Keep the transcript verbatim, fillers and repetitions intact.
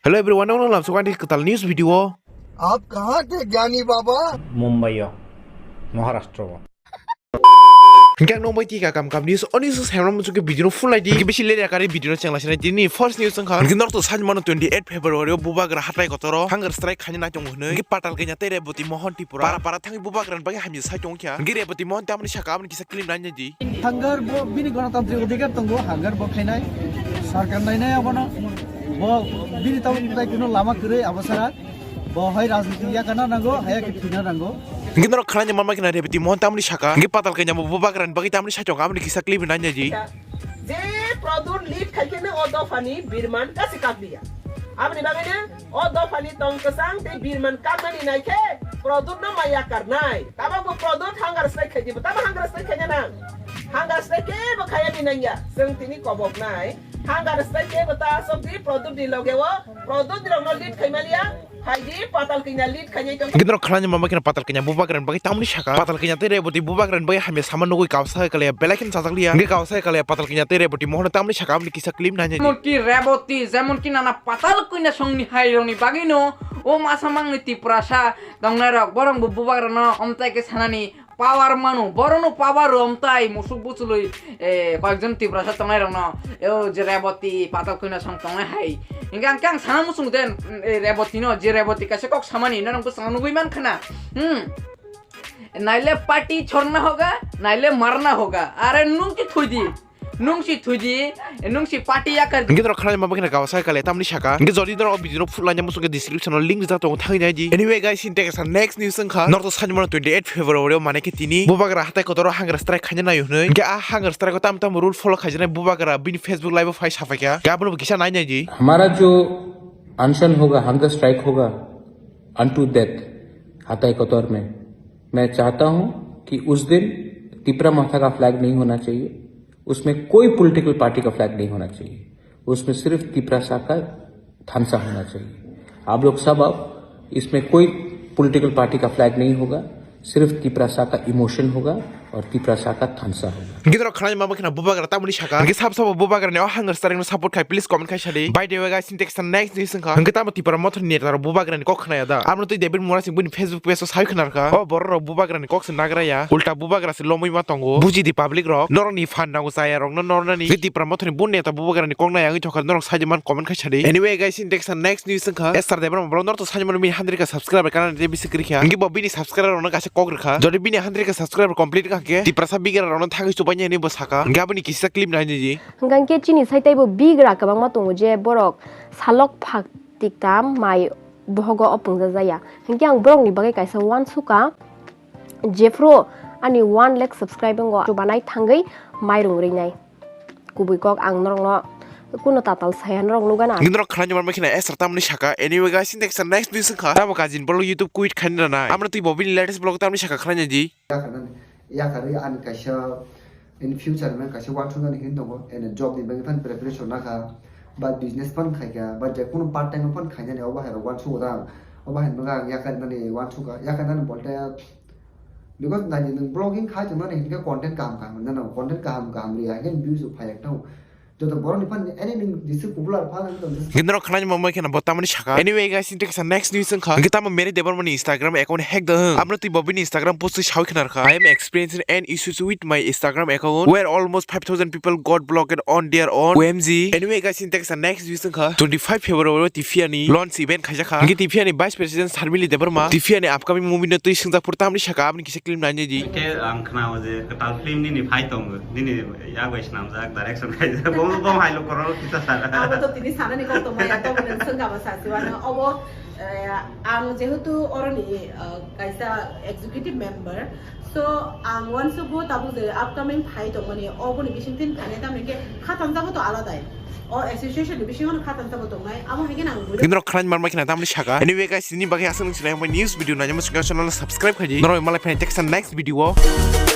Hello everyone, nong lam sukan di kwtal news video. आप कहाँ थे ज्ञानी बाबा? Mumbai o, Maharashtra o. Hingke ang nong bai tika kam kam news, oni su semram muchuk video no full naidi. Hingke bisi lele kari video no chengla sinai tini first news wngkha. Hingke norok to sani mano twenty eight February o bubagra hatai kotoro hunger strike khaina nai tongo hwnwi. Hingke Patal Kanya tei Reboti Mohan Tripura para para thangwi bubagra ni bagwi hamya sai tongkha. Hingke Reboti Mohan tamni saka aboni kisa claim nai naidi. Hunger bo bini gonotantri odhikar tongo, hunger bo khainai, sarkar nainai abono, bo bini tamo kutai kuno lama kwrwi abo sara, bo hai rajniti yakana nango, hai yakhe thwina nango. Hingke norok khwlaina manma khena Reboti Mohan tamni saka, hingke Patal Kanya bo bubagra ni bagwi tamni saichung aboni kisa clip nai naidi. Je Pradyut lead khaikhe no o dophani birman kasi kakliya. Aboni bagwi no o dophani tong kwchang tei birman kaknani naikhe Pradyut no maya karnai. Tabok bo Pradyut hunger strike khaidi, bo tamo hunger strike khaina nang. Hunger strike kebo khaya di nangya. Chwng tini kobok nai. Hunger strike kebo ta asok di Pradyut ni loge o. Pradyut ni rok no lead khaimaliya. Phaidi Patal Kanya lead khainai tong. Hingke norok khwlaina manma khena Patal Kanya bubagra ni bagwi tamni saka. Patal Kanya tei Reboti bubagra ni bagwi hamya sama nugwi kawsa kaliya belai kheno chajak liya. Hingke kawsa kaliya Patal Kanya tei Reboti Mohan tamni saka aboni kisa clip nai naidi. Jemonki Reboti, jemonki nana Patal Kanya songni hai rokni bagwi no o masa mangni Tiprasa tongnai rok borok bo bubagra no omtai khe sanani power mano, borokno power rwm tai musuk buchului, eh, koyekjon Tiprasa tongnai rokno, eh, o je Reboti, Patal Kanya song tongnai hai. Hingke ang kang sana muchung den, eh, Reboti no, je Reboti kaisa kok samani, norok bwskango nugui man khana. Hmm. Naile party chorna hoga, naile marna hoga. Are nung ki thoi di. Nung si thudi, nung si party yakar. Hingke norok khwlaina manma khena kawsa kaliya tamni saka. Hingke jodi norok o video no full naina muchung khe description o link rijak tongo thangwi naidi. Anyway guys, hingke kaisa next news wngkha. Norok to sani mano twenty eight February o mane khe tini bubagra hatai kotoro hunger strike khaina naio hwnwi. Hingke a hunger strike o tam tam rule follow khaijaknai bubagra bini Facebook live o phai saphaikha. Hingke abono bo kisa nai naidi. हमारा जो अनशन होगा, hunger strike होगा, unto death, हाताई कतौर में, मैं चाहता हूं कि उस दिन तिपरा माथा का फ्लैग नहीं होना चाहिए, उसमें कोई पॉलिटिकल पार्टी का फ्लैग नहीं होना चाहिए, उसमें सिर्फ तिपरासा का थानसा होना चाहिए। आप लोग सब आओ, इसमें कोई पॉलिटिकल पार्टी का फ्लैग नहीं होगा, सिर्फ तिपरासा का इमोशन होगा और तिपरासा का थानसा होगा। Hingke norok khwlaina manma khena bubagra tamoni saka. Hingke sab sabo bubagra ni o hunger strike no support khai, please comment khai sadi. By the way guys, hingke kaisa next news wngkha. Hingke tamo Tipra Motha ni neta rok bubagra ni kok khwnaya da. Amo twi David Murasing bini Facebook page o sai khwna rwkha. O borok rok bubagra ni kok se nagra ya. Ulta bubagra se lomwi ma tongo. Buji di public rok. Norok ni fan nango chaya rok no nornani. Hingke Tipra Motha ni bo neta bubagra ni kok nai wngwi thokha norok sai di man comment khai sadi. Anyway guys, hingke kaisa next news wngkha. Esther Debbarma borok norok to sai mano bini hundred ka subscriber kana de bisi kwrwi kha. Hingke bo bini subscriber rok no kaisa kok rwkha. Jodi bini hundred ka subscriber complete wngkha khe Tiprasa bigra rok no thangwi chubaini hinwi bo saka. Hingke aboni kisa clip nai naidi. Hingke chini sai teibo bigra kwbangma tongo je borok salok phak tiktam mai bohogo o pungjajakya. Hingke ang borokni bagwi kaisa uansukha, jephru ani one lakh subscribe wngo chubanai thangwi mairung rwnai. Kubui kok ang norokno kuno tatal saya norok nukgana. Hingke norok khwlaina manma khena Esther tamoni saka. Anyway guys, hingke kaisa next news wngkha. Tamo kajin borok YouTube quit khaina nanai. Amo twi bo bini latest vlog tamoni saka khwlaina di. Yakarwi ani kaisa in future man kaisa uansuknani hin tongo, ene job ni bagwi phan preparation nakha, ba business phan khaikha, ba je kunu part time phan khainani obo hai rok uansugo da ang. Obo hai nokha ang yakarnani uansukha, yakarnani bolte because naidi nwng vlogging khai tongmani hinkhe content kaham kaham rwna nango, content kaham kaham rwya hinkhe views rok phai rok tongo. Joto borok ni phan ani nwng jesa popular phan ang tong jesa. Hingke norok khwlaina manma khena bo tamoni saka. Anyway guys, hingke kaisa next news wngkha. Hingke tamo Mary Debbarma ni Instagram account hack da hwng. Amo twi bo bini Instagram post twi sawi khwna rwkha. I am experiencing an issues with my Instagram account where almost five thousand people got blocked on their own. O M G. Anyway guys, hingke kaisa next news wngkha. Twenty five February o Tiffany launch event khaijakha. Hingke Tiffany vice president Sharmili Debbarma Tiffany upcoming movie no twi swngjak phuru tamoni saka aboni kisa film nai naidi. Hingke ang khwnao je kwtal film nini phai tongo, nini yak bai swnamjak, direction khaijak, bo, bo hai lo kororo kisa sara. Abo to tini sanani kok tongmaya, to nwng swngkha ba sasiwano. Obo, eh, ang jehetu oroni, eh, kaisa executive member, so ang uansugo tabuk je upcoming phai tongmani, oboni bising tin phainai tamni khe kha tanjago to aladai. O association ni bisingo no kha tanjago tongnai, amo hai khe nang bui. Hingke norok khwlaina manma khena tamoni saka. Anyway guys, nini bagwi aswk nung sinai news video naina muchungkha channel subscribe khaidi. Norok malai phai teksa next video o.